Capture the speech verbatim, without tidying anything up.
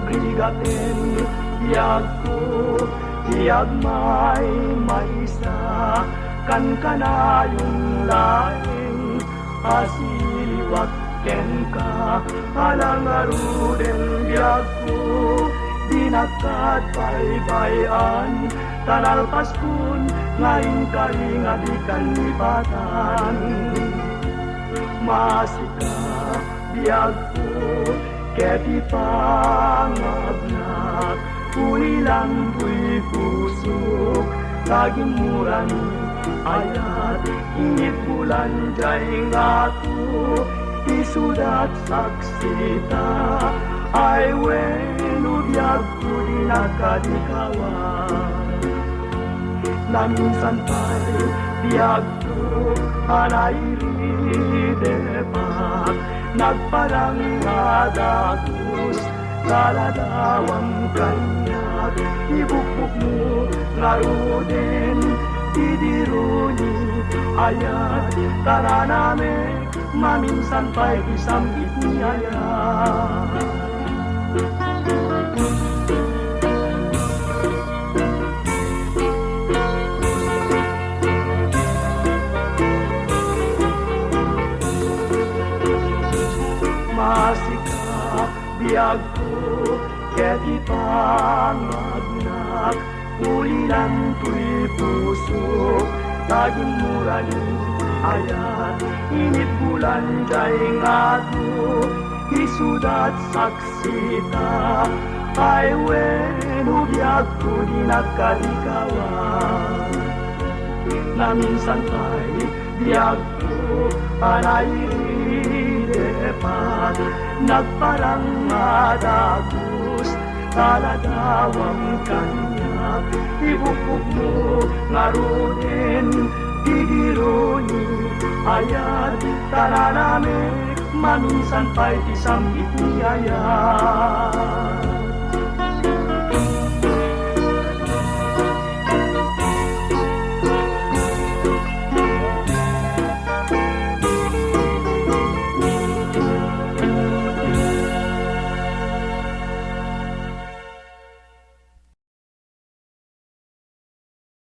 Rigaten, biagko, ti agmaymaysa, kankanayon laeng a siliwak kenka. Ala ngaruden, biagko, dinak baybay-an, ta nalpaskon nga inkari nga dikan lipatan. Masika, biagko, ket ipangagnak, ulilan toy pusok, ta gimmurani ayat, init bulan jay ngako, isudat saksita, ay wenno biagko dinak kadikawan. Naminsan pay, biagko, a nairidepak, nagparang nga dagus, kaladawam kaniak, ibukbukmo ngaruden, didironi ayat, taranamek, maminsan pay ti sam-it ni ayat. Masika, biagko, ket ipangagnak, ulilan toy pusok, ta gimmurani ayat, init bulan jay ngako, isudat saksita, ay wenno biagko dinak kadikawan. Naminsan pay, biagko, a nairidepak, nagparang nga dagus, kaladawam kaniak, ibukbukmo ngaruden, didironi ayat, taranamek, maminsan pay ti sam-it ni ayat.